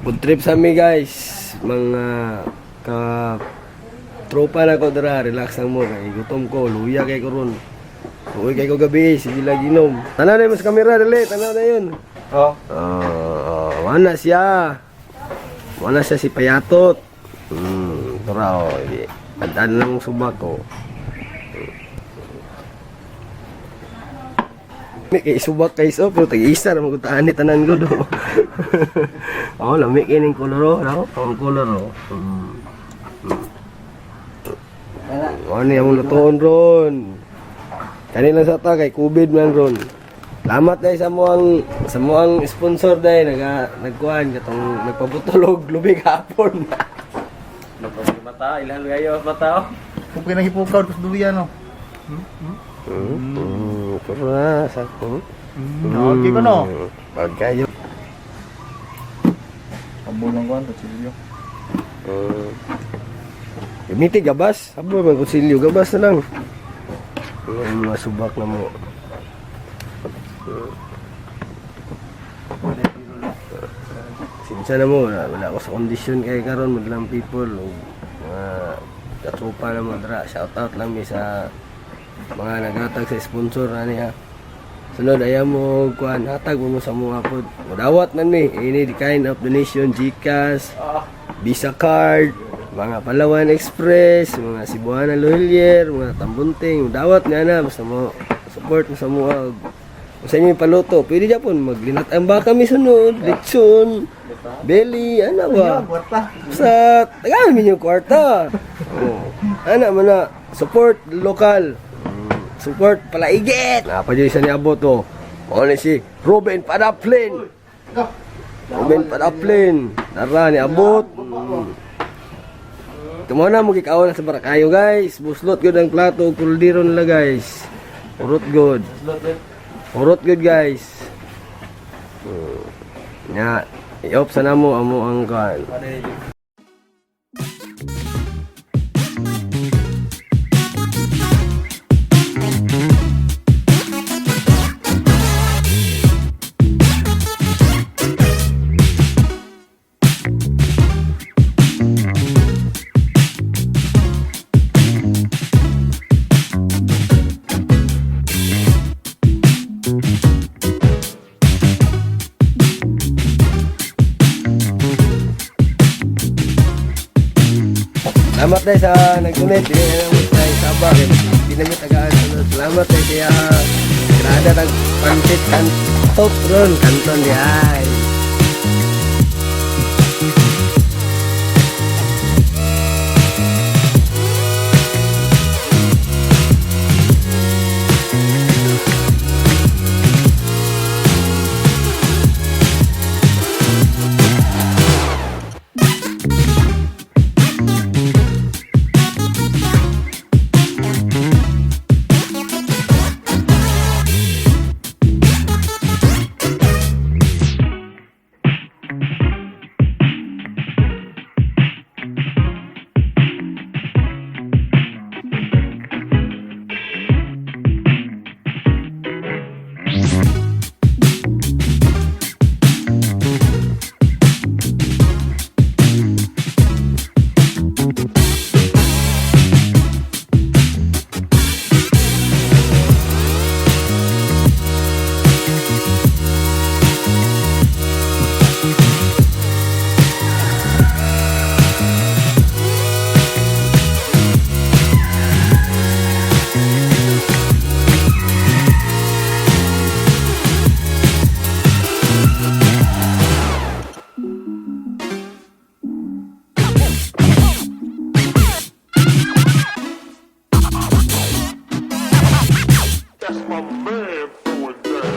Food trip sa mi, guys. Mga ka tropa na ko dara, relax lang mo kay gutom ko, luya kay ko ron. Uy, kay ko gabi, sige lang inom. Tanaw na yung mas kamera, dali, tanaw na yun. Oh. Oh, wala siya. Wala siya si Payatot. Tara oh. Tandaan lang subak ko. Lami kay subak kay so pero tag-isa ra magud ni tanan ko do. Oh, lami kay ning kolor oh, no? Ang kolor oh. Ano yung lutoon ron? Kani lang sa ta kay COVID man ron. Salamat dahil sa muang sponsor dahil nagkuan katong nagpabutolog lubi hapon. Nagpapag mata, ilan kayo mata oh. Kung pinahipukaw, tapos duyan, no? Kura sa ko. Okay ko, no? Pagkayo. Pambulang ko, kutsilyo. Gamiti gabas, abo man kutsilyo gabas na lang. Yung mga subak na mo. Sinsa na mo, wala, wala ako sa kondisyon kay karon madlang people ug mga katropa na mo dra. Shout out lang mi sa mga naghatag sa sponsor ani ha. Sunod ayaw mo kuan hatag mo sa mga pod. Mudawat man mi any kind of donation, GCash, Visa card, mga Palawan Express, mga Cebuana Lhuillier, mga Tambunting, dawat nga na basta mo support mo sa mga kung sa inyo yung paluto, pwede japon maglinat ang baka mi sunod, lechon, belly, ano ba? Kwarta. Sa tagaan mi yung kwarta. Oh. Ana man na support lokal. Support palaigit. Napa dyan isa ni abot oh. Mao ni si Ruben Padaplin. Ruben Padaplin. Tara ni abot. Tumo na mo gikaon sa Barakayo, guys. Buslot gud ang plato ug kuldiro nila, guys. Urot good. Urot good, guys. Nya, i-off sa namo amo ang kan. Salamat tayo sa nag-donate. Hindi na naman tayo sabak. Hindi namin tagaan. Salamat tayo kaya grada tag pansit kantot ron. Kanton di ay. That's my man throwing down.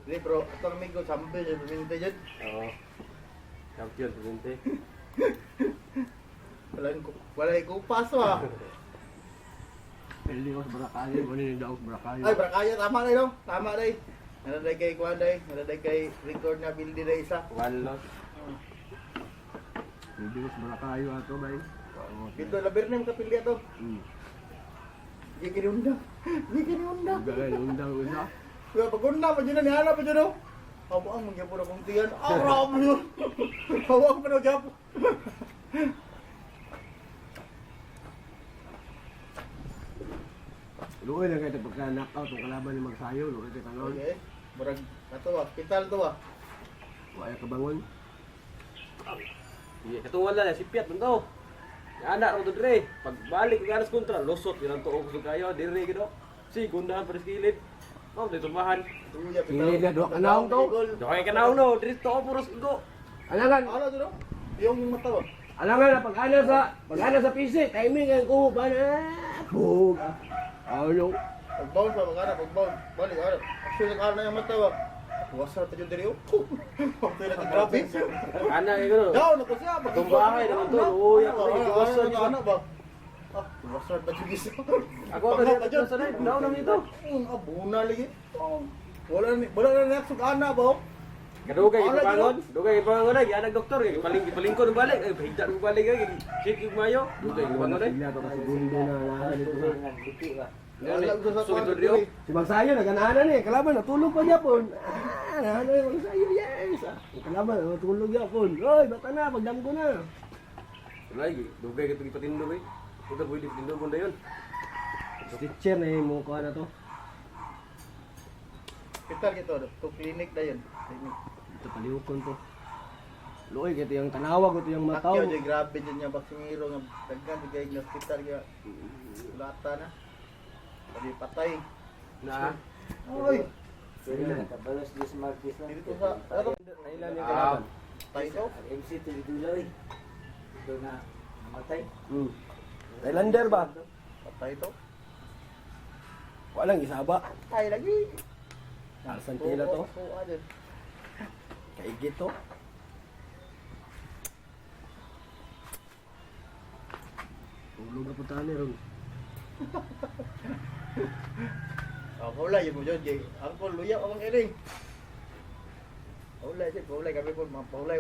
Di bro, atong amigo champion jud paminti jud. Oo. Champion, presidente. Wala kupas ba. Pwede ko sa Brakayo, wala ni daw sa Brakayo. Ay, brakaya tama na no. Tama day. Naraday kay kuan day, naraday kay record na build day isa. One loss. Pwede ko sa Brakayo ato bay. Dito laber na kapilya to. Di kini unda. Di kini unda. Gagay undang usa. Kaya pag unda pa dyan na nihala pa dyan no. Abo ang mangyapon akong tiyan. Ah, grabe yun. Abo ang panagyapon. Luoy lang kayo pagka knockout ang kalaban ni Magsayo, luoy kay tanon. Okay. Murag ato ah, hospital to ah. Wala ka bangon. Iya, katong wala na si Piat man to. Anak ro dire. Pagbalik ng aras kontra, lusot yun ang tuog sa kayo, dire gid. Si gundahan pa sa kilid. Mao dito tumahan. Tuya Hindi na, duha ka naong to. Dohay ka na uno, dire to puros igo. Alangan, Ano to no? Yung mata ba? alangan na pag-ana sa PC, timing ang kuho ba na. Bug. Ano? Pag bounce ba magana pag bounce. Balik ano. Actually nag na yung mata ba. Wasar ta jud diri oh. Pagtuloy na grabe. Ana kay gano. Down ako siya. Itong bahay naman to. Uy, ako Ano, rin, iwasan ano, ano ba? Ah, wasar ba jud isa? Ako to dito sa down na dito. Ang abuna lagi. Oh, wala na next ana ba? Oh? Kadugay Wala, ipangon, dugay ipangon ay anag doktor kay paling palingkod og balik, ay higda og balik ay shake yung mayo. Dugay ipangon ay. Sila to kasi gundo na nasa dito sa. Ngani, Wala, gusto sa sugod diri oh. Si Magsayo naganahan ni, kalaban natulog pa gyapon. Ah, naano yung Magsayo, yes. Ah, ang kalaban natulog gyapon. Oy, bata na, pagdamgo na. Wala dugay kay ipatindog ay. Puta pwede patindog mo dayon. Stitcher na yung mukha na to. Hospital kito, to clinic dayon. Clinic. Ito palihukon to. Luoy kay yung tanawag ito yung mataw. Pacquiao jud grabe jud niya boksingero nga daghan jud kay na hospital kaya lata na. Sabi patay. Na. Oy, Thailand. Kabalos Dios Marquez lang. dito sa ano Thailand yung kalaban. tayo to? Ang MC tuloy-tuloy. Ito na namatay. Thailander ba? Patay to. Walang isaba. Ay lagi. Alsan tila to. Oo, ah, dyan. Kaigit to. Tulog na po tayo ron. Oh, kaulay yun mo dyan, Jay. Angkol, luya, amang iring. Kaulay, Jay. Kaulay kami po, mga paulay.